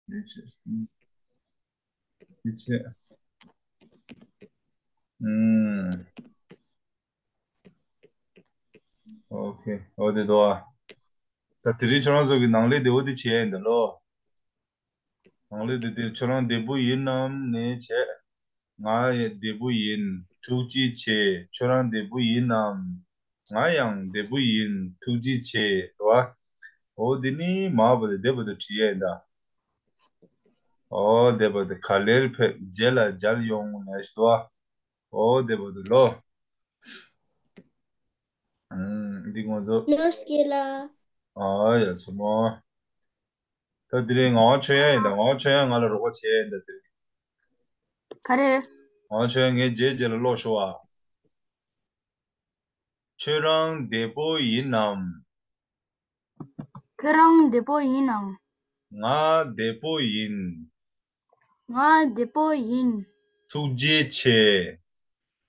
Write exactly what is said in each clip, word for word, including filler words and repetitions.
འདི་བྱས། འདི་བྱས། ཨུམ། ཨོ་ཁེ། འོ་དེ་འདུག་ཨ། ད་དེ་རིང་ཁྱོད་རང་ཚོ་གི་ནང་ལས་དེ་འོ་དེ་བྱས་ཡིན་ད་ལོ། ནང་ལས་དེ་དེ་ཁྱོད་རང་བདེ་པོ་ཡིན་ནམ་ནས་བྱས། ང་ཡང་བདེ་པོ་ཡིན། ཐུགས་རྗེ་ཆེ། ཁྱོད་རང་བདེ་པོ་ཡིན་ནམ། ང་ཡང་བདེ་པོ་ཡིན། ཐུགས་རྗེ་ཆེ། རེད་བ། འོ་དེ་ནི་མ་བ་དེ་བདེ་བ་དེ་བྲིས་ཡ་ཡིན་ད། འོ་བདེ་བ་དེ་ག་ལེར་ཕེབས། རྗེས་ལ་མཇལ་ཡོང་ནས་ཤི་བ། འོ་བདེ་བ་དེ་ལོ། ཨུམ། འདི་ང་ཚོ། ནོར་སྐྱེ་ལ། ཨ་ཡ་ཚོ་མོ། ད་དེ་རིང་ངག་དབང་ཆོས་དབྱངས་ཡིན་ད། ངག་དབང་ཆོས་དབྱངས་ང་ལ་རོགས་པ་བྱས་ཡིན་ད་དེ་རིང་། ག་རེ། ངག་དབང་ཆོས་དབྱངས་ངའི་རྗེས་རྗེས་ལ་ཀློག་ཤོག་ཨ། ཁྱོད་རང་བདེ་པོ་ཡིན་ནམ། ཁྱོད་རང་བདེ་པོ་ཡིན་ནམ། ང་བདེ་པོ་ཡིན། ང་བདེ་པོ་ཡིན། ཐུགས་རྗེ་ཆེ།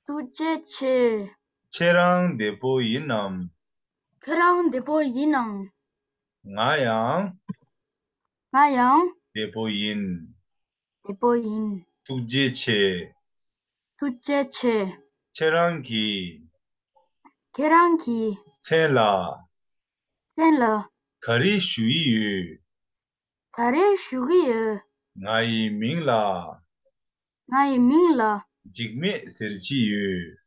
ཐུགས་རྗེ་ཆེ། ཁྱེད་རང་བདེ་པོ་ཡིན་ནམ། ཁྱེད་རང་བདེ་པོ་ཡིན་ནམ། ང་ཡང་། ང་ཡང་། བདེ་པོ་ཡིན། བདེ་པོ་ཡིན། ཐུགས་རྗེ་ཆེ། ཐུགས་རྗེ་ཆེ། ཁྱེད་རང་གི། ཁྱེད་རང་གི། མཚན་ལ། མཚན་ལ། ག་རེ་ཞུ་ཡི་ཡོད། ག་རེ་ཞུ་གི་ཡོད། ང་ཡི་མིང་ལ། ང་ཡི་མིང་ལ། འཇིགས་མེད་ཟེར་གྱི་ཡོད།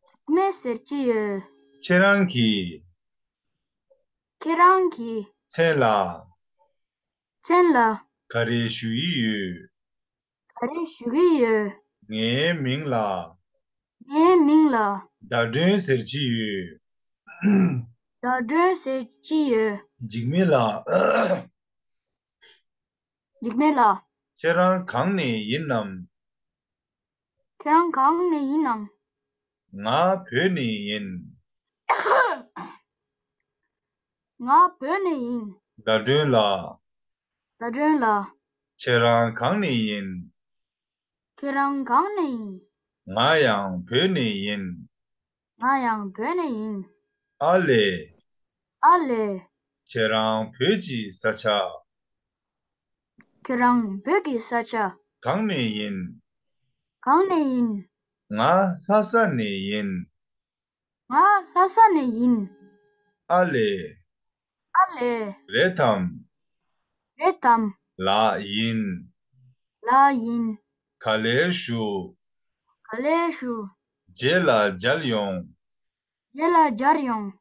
འཇིགས་མེད་ཟེར་གྱི་ཡོད། ཁྱེད་རང་གི། ཁྱེད་རང་གི། མཚན་ལ། མཚན་ལ། ག་རེ་ཞུ་ཡི་ཡོད། ག་རེ་ཞུ་གི་ཡོད། ངའི་མིང་ལ། ངའི་མིང་ལ། ཟླ་སྒྲོན་ཟེར་གྱི་ཡོད། ཟླ་སྒྲོན་ཟེར་གྱི་ཡོད། འཇིགས་མེད་ལགས། འཇིགས་མེད་ལགས། ཁྱེད་རང་གང་ནས་ཡིན་ནམ། ཁྱེད་རང་གང་ནས་ཡིན་ནམ། ང་བོད་ནས་ཡིན། ང་བོད་ནས་ཡིན། ཟླ་སྒྲོན་ལགས། ཟླ་སྒྲོན་ལགས། ཁྱེད་རང་གང་ནས་ཡིན། ཁྱེད་རང་གང་ནས་ཡིན། ང་ཡང་བོད་ནས་ཡིན། ང་ཡང་བོད་ནས་ཡིན། ཨ་ལེ། ཨ་ལེ། ཁྱེད་རང་བོད་ཀྱི་ས་ཆ། ཁྱེད་རང་བོད་ཀྱི་ས་ཆ། གང་ནས་ཡིན། གང་ནས་ཡིན། ང་ལྷ་ས་ནས་ཡིན། ང་ལྷ་ས་ནས་ཡིན། ཨ་ལེ། ཨ་ལེ། རེད་དམ། རེད་དམ། ལགས་ཡིན། ལགས་ཡིན། ག་ལེར་བཞུགས། ག་ལེར་བཞུགས། རྗེས་ལ་མཇལ་ཡོང་། རྗེས་ལ་མཇལ་ཡོང་།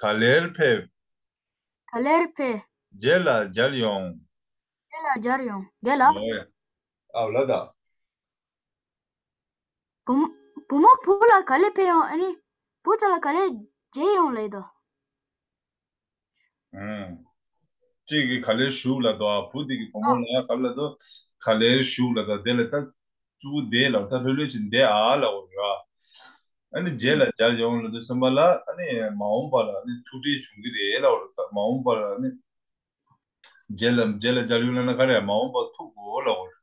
ག་ལེར་ཕེབས། ག་ལེར་ཕེབས། རྗེས་ལ་མཇལ་ཡོང་། རྗེས་ལ་མཇལ་ཡོང་། རྒན་ལགས། ཨོ་ཡ། ཨའོ་ལ་ད། བུ་མོ་བུ་མོ་བུ་ལ་ག་ལེར་ཕེབས་ཡོང་། ཨ་ནི་བུ་ཚ་ལ་ག་ལེར་མཇལ་ཡོང་ལབ་དོ། ཨང་། གཅིག་གིས་ག་ལེར་བཞུགས་ལབ་དོ། བུ་དེ་གིས་བུ་མོ་ལ་ག་ལབ་དོ། ག་ལེར་བཞུགས་ལབ་དོ། དེ་ལ་ད་གཙུག་གུ་བསྡད་ལབ། ད་ལྷོད་ལྷོད་ཅིག་བསྡད་ཨ་ལབ་དགོས་རེད་བ། ཨ་ནི་རྗེས་ལ་མཇལ་ཡོང་ལབ་དུས་ཙམ་པ་ལ། ཨ་ནི་མ་འོངས་པ་ལ་ཨ་ནི་ཐུག་འཕྲད་བྱུང་གི་རེད་ལབ་དགོས་རེད། ད་མ་འོངས་པ་ལ་ཨ་ནི། རྗེས་ལ་རྗེས་ལ་མཇལ་ཡོང་ལབ་ན་ག་རེ། མ་འོངས་པ་ཐུག་གོ་ལབ་དགོས་རེད།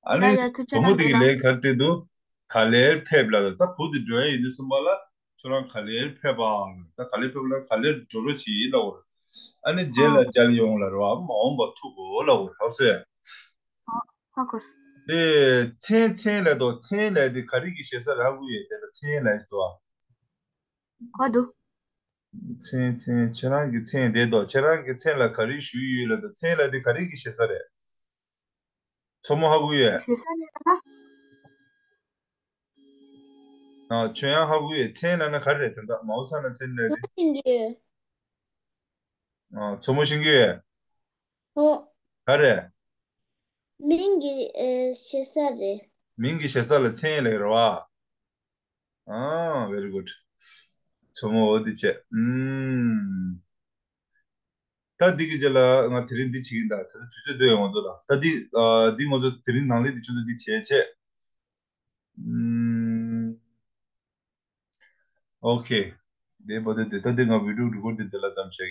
ཨ་ནི་ཡ་ཡ། ཐུགས་རྗེ་བུ་མོ་དེ་གི་ལན་ག་རེ་སྤྲད་འདུག་ག་ལེར་ཕེབས་ལབ། ད་བུ་དེ་འགྲོ་ཡ་ཡིན་དུས་ཙམ་པ་ལ། ཁྱོད་རང་ག་ལེར་ཕེབས་པ། ད་ག་ལེར་ཕེབས་ལ་ག་ལེར་འགྲོ་རོགས་བྱེད་ལབ་དགོས་རེད། ཨ་ནི་རྗེས་ལ་ཨ་མཇལ་ཡོང་ལབ་རེད་བ། མ་འོངས་པ་ཐུག་གོ་ལབ་དགོས་རེད། ཧ་གོ་སོང་ངས། ཨ་ཧ་གོ་སོང་། དེ་མཚན་མཚན་ལབ་དོ། མཚན་ལབ་དེ་ག་རེ་གི་ཞེ་ས་རེད། ཧ་གོ་ཡོད། དེ་ལ་མཚན་ལབ་ཡོད་དོ། གོ་འདུག་མཚན་མཚན་ཁྱེད་རང་གི་མཚན་བསྡད་དོ། ཁྱེད་རང་གི་མཚན་ལ་ག་རེ་ཞུས་ཡོད་ལབ་དོ། མཚན་ལབ་དེ་ག་རེ་གི་ཞེ་ས་རེད། མཚོ་མོ་ཧ་གོ་ཡོད། ཞེ་ས་རེད་ན། ཨ་ཁྱོད་ཡང་ཧ་གོ་ཡོད། མཚན་ལབ་ན་ག་རེ་རེད། དོན་དག་མའོ་ཚ་ན་མཚན་ལབ་རེད། ཤེས་ཀྱི་ཡོད། ཨ་མཚོ་མོ་ཤེས་ཀྱི་ཡོད། ཨོ། ག་རེ། མིང་གི་ཨེ་ཞེ་ས་རེད། མིང་གི་ཞེ་ས་ལ་མཚན་ལབ་རེད་བ། ཨ་very good། མཚོ་མོ་འོ་དེ་བྱས། ཨུམ། ད་འདི་གི་རྗེས་ལ་ང་དེ་རིང་འདི་བྱེད་ཀྱིན་གདའ། དེ་རིང་དུས་ཚོད་སྡོད་ཡོང་ང་ཚོ་ལ། ད་འདི་ཨ་འདི་ང་ཚོ་དེ་རིང་ནང་ལས་འདི་ཆུ་ཚོད་འདི་བྱས་བྱས། ཨུམ། ཨོ་ཁེ། དེ་བར་དུ་དེ་ད་འདི་ང་video record འདི་འདི་ལ་ཙམ་བྱས།